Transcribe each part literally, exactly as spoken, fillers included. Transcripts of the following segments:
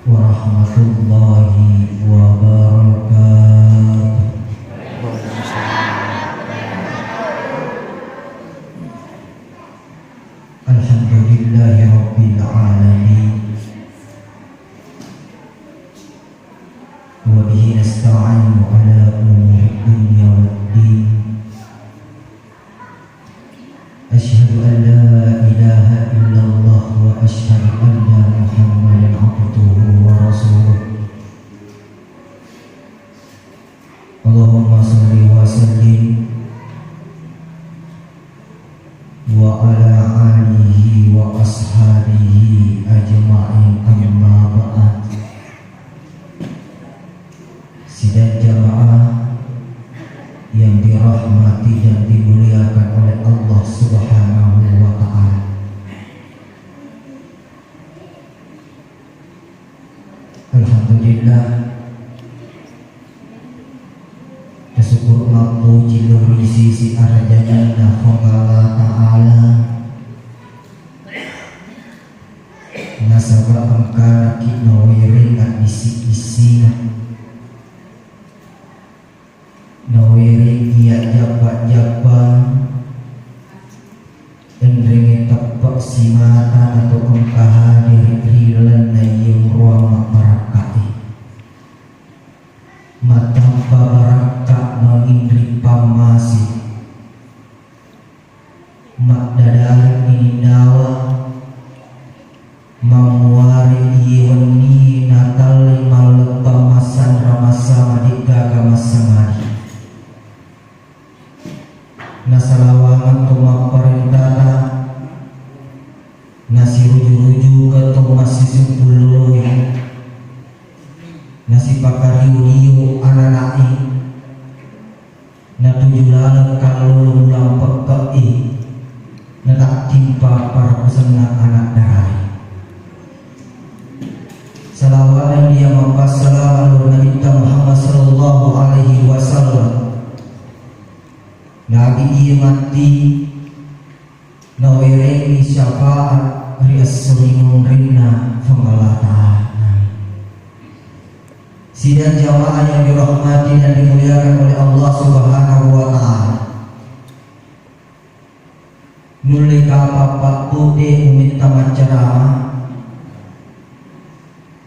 warahmatullahi wabarakatuh. Alhamdulillahi rabbil alamin. Wa bihi nasta'inu ala umuri dunya waddin. Asyhadu an la ilaha illallah wa asyhadu anna Muhammadan abduhu wa rasuluh. Allahumma shalli wa sallim wa ala alihi wa ashabihi ajma'in, amma ba'd. Sidang jamaah yang dirahmati dan dimuliakan oleh Allah Subhanahu wa Ta'ala. Alhamdulillah, tasukuru mappuji lao ri sisi arajangenna Puang Allah Ta'ala. Nasaba engkana ki nawereng addisi-disina, nawereng iya jappa-jappa, enrengnge teppa simata atau engka hadir ri lalenna iye onrong mabbarakkae. Matampa barakka manginri pammase. Maddadarengngi ninnawa, mammuare iye wennie natalleng mallebbang massanra massama de'gaga massamadi. Nasalawangeng to mapparentata, nasiruju-rujukeng to massisumpu loloe, nasipakario-rio anana'e. Natuju laleng kallolo mulang pekke'e, natattimpa parakusenna anak darae. Salawat dan dia mappassalama lao ri Nabitta Muhammad sallallahu alaihi wasallam. Nabi iya matti nawerengngi syafaat ri esso rimunrinna Puang Allah Ta'ala. Sidang jamaah yang dirahmati dan dimuliakan oleh Allah Subhanahu wa Ta'ala. Nulle kapang pabbudde umetta maccarama,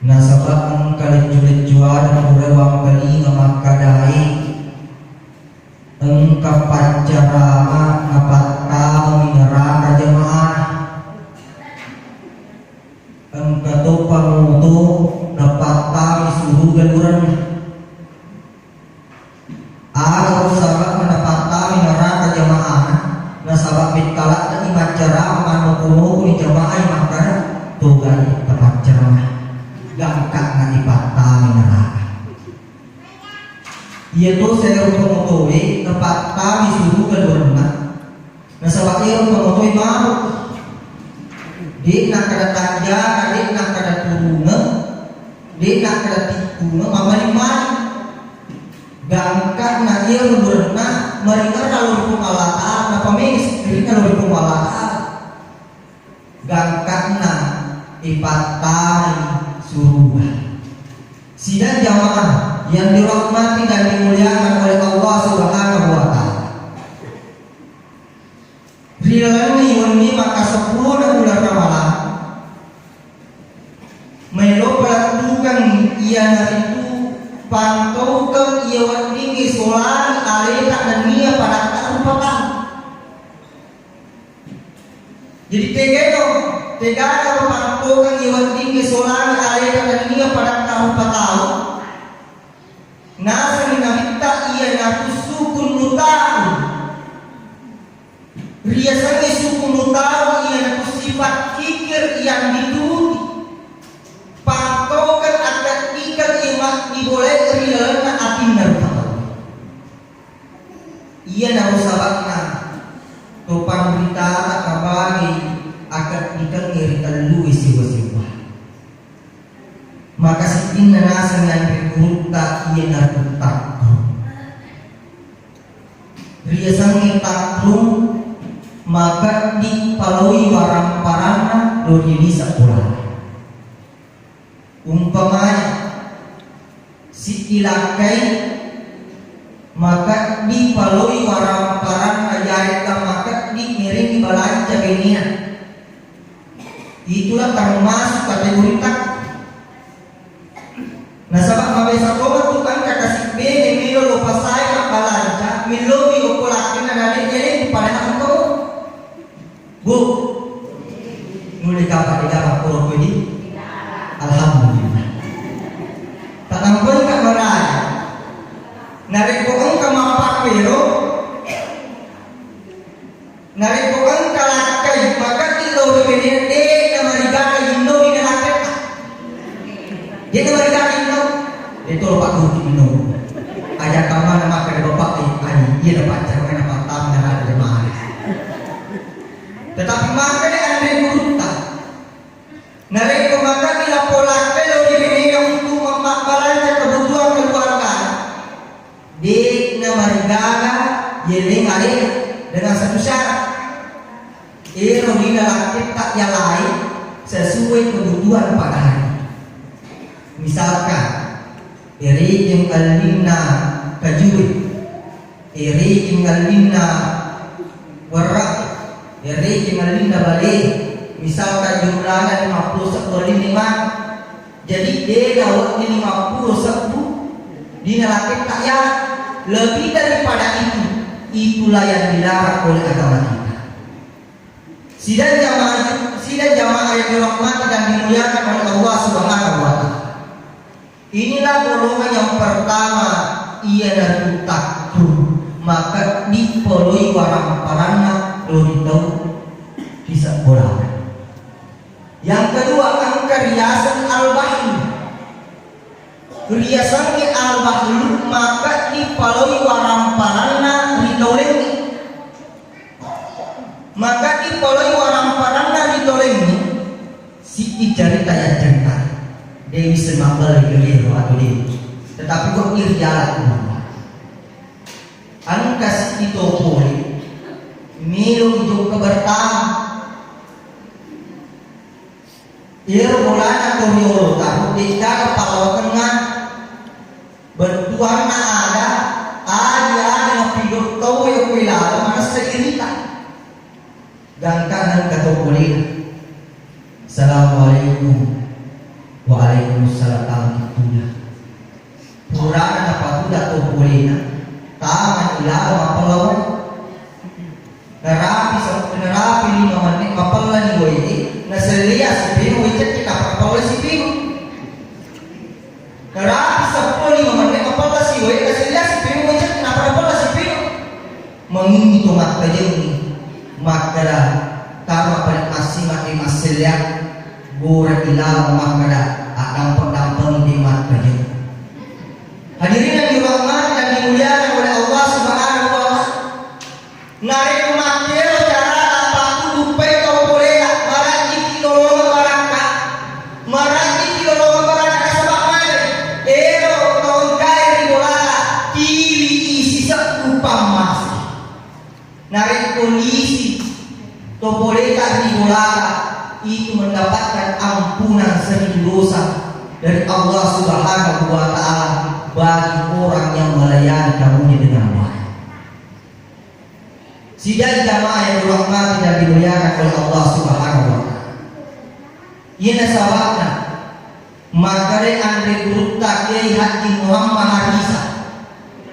nasaba engka leccu-leccuareng pura wangkalinga makkadae, engka paccarama napattamani neraka jamaah, engka to pangoto napattamani suruga lurenna. Aga usaba'na napattamani neraka jamaah, nasaba bettala'na maccarama, manoko-nokoni jamaah makkada, togai tapaccarama, gangka'na ipattamani neraka. Iya to seru pangotoe napattamani suruga lurenna. Nasaba ero pangotoe mabuk. De'na kada tanjana, de'na kada turungeng, de'na kada tikkungeng, mammaling-maling. Gangkanna ero lurenna maringerra lao ri Puang Allah Ta'ala, napamega sikkiri'na lao ri Puang Allah Ta'ala. Gangkanna ipattamani suruga. Sidang jamaah yang dirahmati dan dimuliakan oleh Allah Subhanahu wa Ta'ala. Ri lalenna wenni makkaseppulona uleng Ramalang, maelo palettukeng iyanaritu pantaukeng iya weddingnge solangi aleta nennia padatta rupa tau. Jadi tegano, tegana pantaukeng iya weddingnge solangi aleta nennia padatta rupa tau. Nasengngi Nabitta iyanatu sukun mutaun. Riasengnge sukun mutaun iyanatu sifat kikir yang dituruti. Pangkaukeng akkaddikeng iya maddibolai ri lalenna atinna rupa tau. Iyanaro saba'na to panritata kabage akaddikengnge ri tellue sewwa-sewwa. Maka siddinna naseng anre gurutta iyanaro takru. Riasengnge takru makeddi paloi waramparanna lao ri lise' bolana. Umpamai, siddi lakkai makeddi paloi waramparanna, yaregga makeddi miringi balanca benena. Itulah termasuk kategori takku. Nasaba mabesa toma tu engka kasi bene melo lo pasai mabbalanca, millomi okko lakkainna nade yaleng padahal engka mo. Bu, nulle kapang de gapang koro kodi? Alhamdulillah. Tatampengka maraja. Narekko engka mappakkero, narekko engka lakkai, maka illo ri bene de namarigaga inno ri lakketta. De namarigaga inno. De tolo pakkuki inno. Aja kamana makkeda bapak e, ai, iya na paccarna na pattama na ada jamaah. Tetapi makkeda anre gurutta, narekko makkeda lappo lakkai lo ri benena untuk memmabbalanca kebutuhan keluarga, de namarigaga yeleng alena dengan satu syarat. Ero dina lakketta yalai sesuai kebutuhan pada hari. Misalkan, erekeng ellinna kajue, erekeng ellinna werre, erekeng ellinna bale, misalkan jumlana lima puluh sebbu ellinna imang. Jadi, de nawedding lima puluh sebbu dina lakketta ya, lebih daripada itu, itulah yang dilarang oleh agama kita. Sidang jamaah, sidang jamaah yang dirahmati dan dimuliakan oleh Allah Subhanahu wa Ta'ala. Inilah golongan yang pertama, iyanaritu takku, maka dipoloi waramparanna dori tau di sekolah. Yang kedua, engka riaseng al-bahlu. Riasengnge al-bahlu, maka dipoloi waramparanna ri tau laingnge. Maka dipoloi waramparanna ri tau laingnge, siddi carita yang cerita. Dewi semambal ri keliro atau dewi. Tetapi kok iri jalan. Engka siddi to pole, melo jokka bertamu. Iyaro bolana to riolo taro, de'gaga pallawakenna. Bettuanna ada, adi-adi napigau tauwe okko ilaleng manessa irita. Gangkanna engka to polena. Assalamualaikum. Waalaikumsalam. Tama ki tuda. Purana napatuda to polena, tama ilaleng mappallawa. Narapi se-, narapi lima menit mapellani wae, nasellia sipinu wae cekki, nappa napella sipinu. Narapi seppulo lima menit mapella si wae, nasellia sipinu wae cekki, nappa napella sipinu. Manginni to mattajengngi makkeda, tama pale massima e massellia, gora ilaleng makkeda, addampeng-dampengi de mattajeng. Hadirin yang dirahmati dan dimuliakan oleh Allah Subhanahu wa Ta'ala. Narekko makkero carana pakkuduppai tau polena, marajjiki lolongeng barakka, marajjiki lolongeng barakka, nasaba magi ero tau engkae ri bolana, tili i sisebbu pammase. Narekko lisi to poleta ri bolana, itu mendapatkan ampunan seribu dosa dari Allah Subhanahu wa Ta'ala bagi orang yang melayani tamunya dengan baik. Sidang jamaah yang dirahmati dan dimuliakan oleh Allah Subhanahu wa Ta'ala. Iyana sababna makkeda anre gurutta Kiai Haji Muhammad Harisa,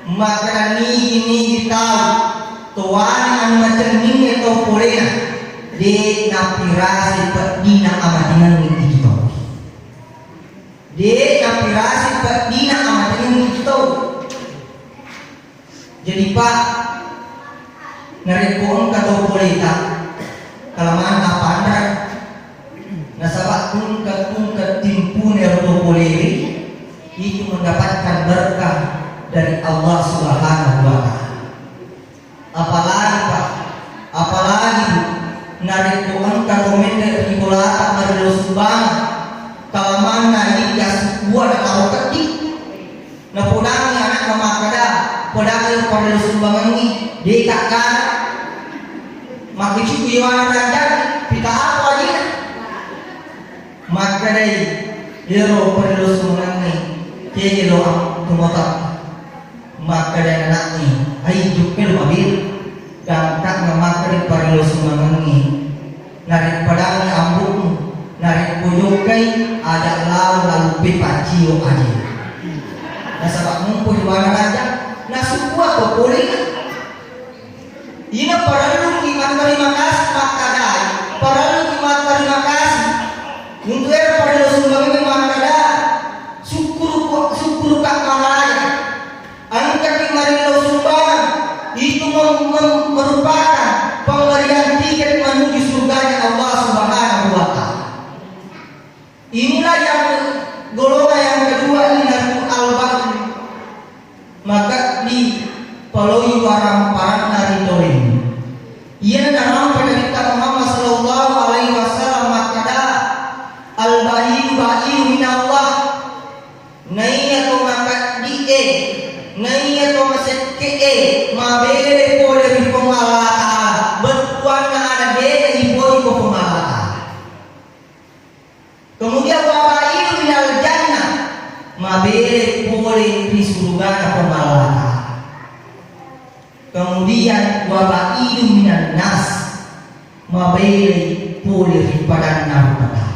makkeda nigi-nigi tau toane anu macenningnge tau polena, de napirasai peddina amatengengngi itu tau. De napirasai peddina amatengengngi itu tau. Jadi, Pak, narekko engka to poleta, kalamanna panra, nasaba tungke-tungke timpuna ero to polewe, itu mendapatkan berkah dari Allah Subhanahu wa Ta'ala. Apalagi, Pak, apalagi, Bu, narekko engka to menre ri bolata marelo sumbangeng, kalamanna idi assukua nataro keddi. Napodangi anakna makkeda, "Podangi parellu sumbangengngi, deka gaga." Makkecikku iwana ranjang, pita apa ajina? Makkedai, Iyaro parellu sumangengngi, kege lo tumata makkeda anakni, ai jukke lo mabil, gangka'na makkeda parellu sumangengngi, narekko padangi ambo'mu, narekko jokkai, aja lao naluppe paccio aje. Nasaba mumpu ri bana raja, nasukua to pole. Ina parelluki matterima kasih makkadai, parelluki matterima kasih. Untuk ero parellu sumbangi makkada, sukkuruka, sukkuruka malaya. Engkaki marillau sumbangan, itu mem-, mem-, merupakan pemberian tiket menuju surganya Allah Subhanahu wa Ta'ala. Inilah yang ke-, golongan yang kedua, ini naritu al-bakhil. Makeddi paloi waramparanna ri toleng. Iyana narampe Nabitta Muhammad sallallahu alaihi wasallam makkada, "Al-bakhil bakhil minallah." Naiya to makeddi'e, naiya to masekke'e, mabele pole ri Puang Allah Ta'ala. Bettuanna ada de'e ipoji ko Puang Allah Ta'ala. Kemudian, wa bakhilun minal jannah, mabele pole ri surugana Puang Allah Ta'ala. Kemudian, wa bakhilun minan nas, mabele pole ri padanna rupa tau.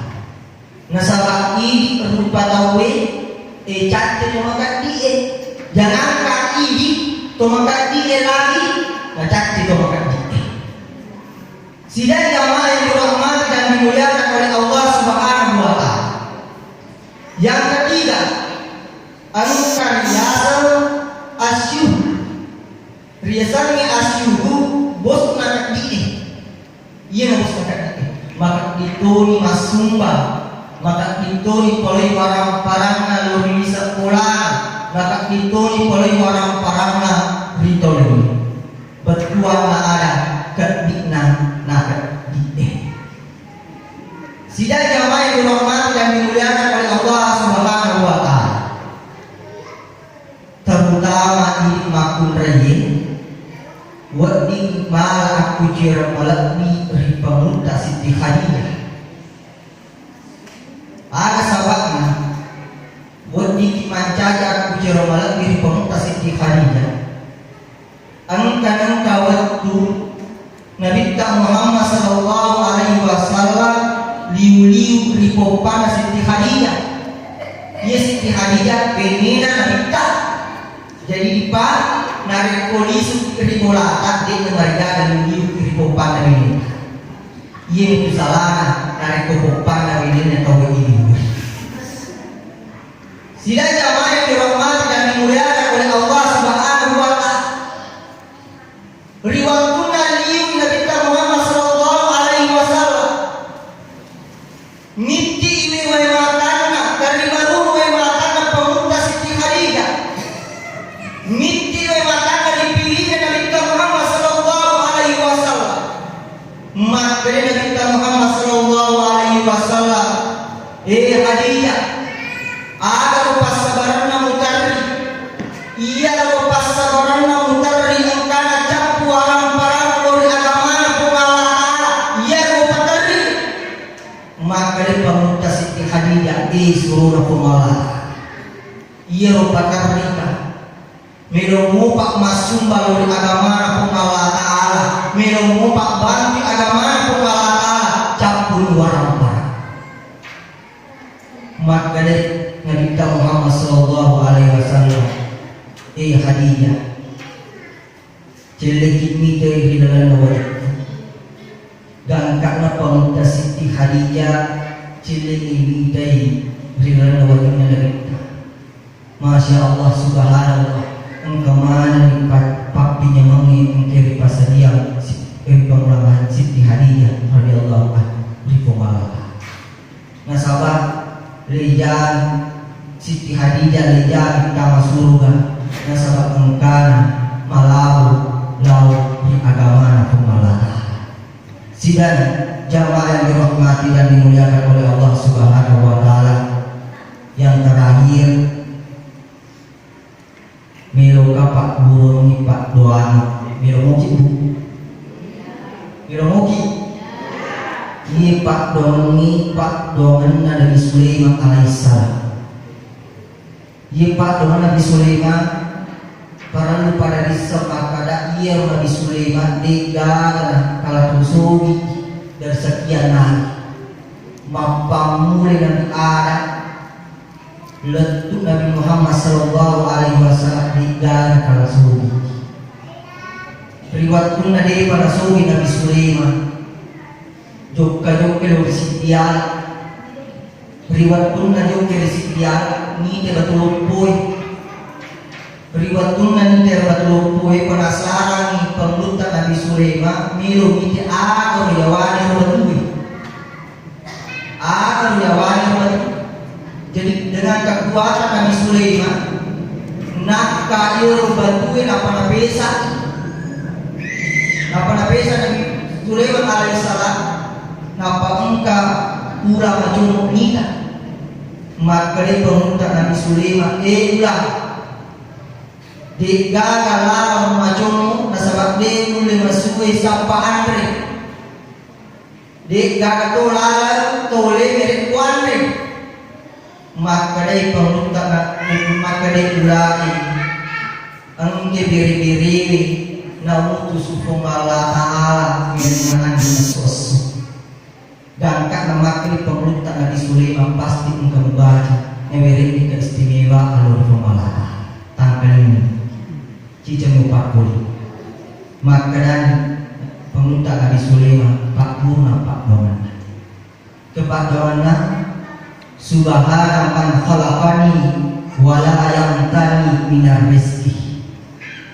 Nasaba idi rupa tauwe, e, cacce to makeddi'e. Jangankan idi to makeddi'e lagi, nacacce to makeddi'e. Sidang jamaah yang dirahmati dan dimuliakan oleh Allah Subhanahu wa Ta'ala. Yang ketiga, engka riaseng asyuh. Riasengnge asyuhu bosna keddi'e. Iyana bosna keddi'e. Makeddi toni massumba, makeddi toni polei waramparanna lao ri lise' bolana, makeddi toni polei waramparanna ri toleng. Bettuanna ada keddi'na nakeddi'e. Sidang jamaah yang dirahmati dan dimuliakan oleh Allah Subhanahu wa Ta'ala. Terutama idi makkunraie, wedding mala akkuciro malebbi ri Pamutta Sitti Khadijah. Aga saba'na, weddikki mancaji akkuciro malebbi ri Pamutta Sitti Khadijah. Engka-engka wettu Nabitta Muhammad sallallahu alaihi wasallam liu-liu ri poppanna Sitti Khadijah. Iya Sitti Khadijah benena Nabitta. Jadi dipa narekko lisu ri bolata, de' namarigaga liu-liu ri poppanna benena. Iya itu salana narekko poppanna benena tau liu. Sidang jamaah yang dirahmati dan dimuliakan oleh Allah Subhanahu wa Ta'ala. Ri wettunna liu Nabitta Muhammad sallallahu alaihi wasallam, mitti'i wae matanna, dari maruru wae matanna Pamutta Sitti Khadijah. Mitti'i wae matanna ripilina Nabitta Muhammad sallallahu alaihi wasallam. Makkeda Nabitta Muhammad sallallahu alaihi wasallam, "Eh Khadijah, aga lo passabarenna muterri? Iya lo passabarenna muterri engkana cappu waramparanna lao ri agamana Puang Allah Ta'ala. Iya lo paterri." Makkeda Pamutta Sitti Khadijah, "Eh surona Puang Allah Ta'ala, iya lo paterrika." Melo mopa massumba lao ri agamana Puang Allah Ta'ala, melo mopa bantu agamana Puang Allah Ta'ala, cappuni warampara. Makkeda Nabitta Muhammad sallallahu alaihi wasallam, "Eh Khadijah, celleki mitai ri lalenna wajikku." Gangka'na Pamutta Sitti Khadijah, cellengi mitai ri lalenna wajikna Nabitta. Masya Allah, subhanallah, engka manenni pa-, pappinyamangnge engka ripasadiang si-, ri Pamutta Sitti Khadijah radhiyallahu anha ri Puang Allah. Nasaba lejang Sitti Khadijah lejang tama suruga, nasaba engkana malabo lao ri agamana Puang Allah Ta'ala. Sidang jamaah yang dirahmati dan dimuliakan oleh Allah Subhanahu wa Ta'ala, yang terakhir, meloka padduangi paddoangi. Melo moki, Bu? Melo moki? Iye paddoangi paddoangenna Nabi Sulaiman alaihissalam. Iye paddoanna Nabi Sulaiman, parellu pada risseng makkeda iyaro Nabi Sulaiman de'gaga nakalato sogi dari sekian nabi. Mappammula Nabi Adam, lettu Nabi Muhammad sallallahu alaihi wasallam de'gaga nakalasogi. Ri wettunna de'pa nasogi Nabi Sulaiman, jokka-jokka lo ri siddi ala. Ri wettunna jokka ri siddi ala, nite batu loppoe. Ri wettunna nite batu loppoe, penasarangngi pangulutta Nabi Sulaiman, melo mite aga ro yawane ro batue. Aga ro yawane ro batue. Jadi, dengan kekuatan Nabi Sulaiman, nakka iyaro batue nappa napesa. Nappa napesa Nabi Sulaiman alaihissalam, nappa engka ula macommo mita. Makkedai pangulutta Nabi Sulaiman, "E ula, de'gaga laleng macommo, nasaba de' nulle masue sappa anre. De'gaga to laleng tole mere' kuanre." Makkedai pangulutta, makkedai ulae, "Engke bere-berewe nautusu Puang Allah Ta'ala ri maneng esso-esso." Gangkanna makkeda pangulutta Nabi Sulaiman, pasti engka mubaca, nawere'ni keistimewa alori Puang Allah Ta'ala. Tangkalinga. Ciceng mupakkuli. Makkedani pangulutta Nabi Sulaiman, pabbuna paddoanna. Kepaddoanna, "Subhana man khalaqani wa la yamtani minar rizqi."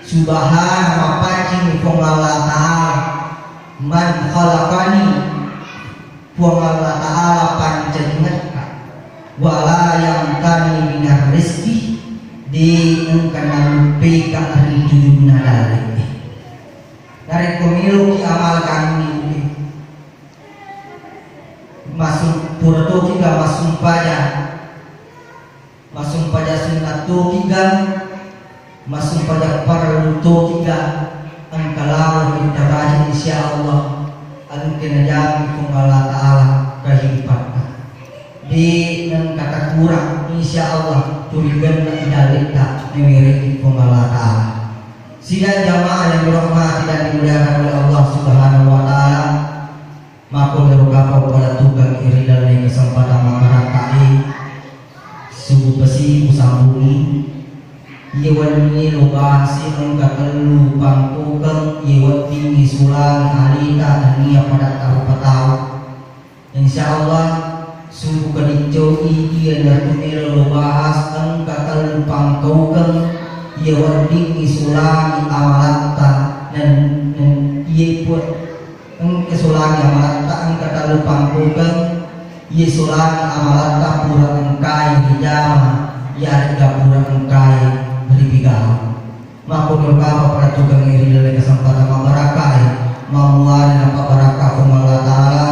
Subhana, mapaccing Puang Allah Ta'ala, man khalaqani, Puang Allah Ta'ala pancajingekka, wa la yamtani minar rizqi, de' engka naluppeka ri tujunna dalle'e. Narekko meloki amalkangngi, massu-, pura tokiga massumpajang, massumpajang sunnah tokiga, massumpajang parellu tokiga, engka lalo kita baca, insya Allah engka najamin Puang Allah Ta'ala kehidupanna. De' nengka takurang, insya Allah turigenna idalletta nawere'ni Puang Allah Ta'ala. Sidang jamaah yang dirahmati dan dimuliakan oleh Allah Subhanahu wa Ta'ala, makkoniro kapang pada tukang iri dalam kesempatan masyarakat ini, subuh besi usambungi, iya wenni lo bahasi engka tellu pangkukeng, iya weddingngi sulang alita tania pada tarupa tau. Insya Allah, suku kadiccoi iyanaritu melo lo bahas engka tellu pangkaukeng, iya weddingngi sulangi amalatta, nen-, nen-, iya pun engka sulangi amalatta engka tellu pangkaukeng, iya sulangi amalatta pura engkai rijama, iya pura engkai ripigau. Makkoniro kapang pada tukang iri dalam kesempatan mabarakkai, mamuari napabbarakka Puang Allah Ta'ala,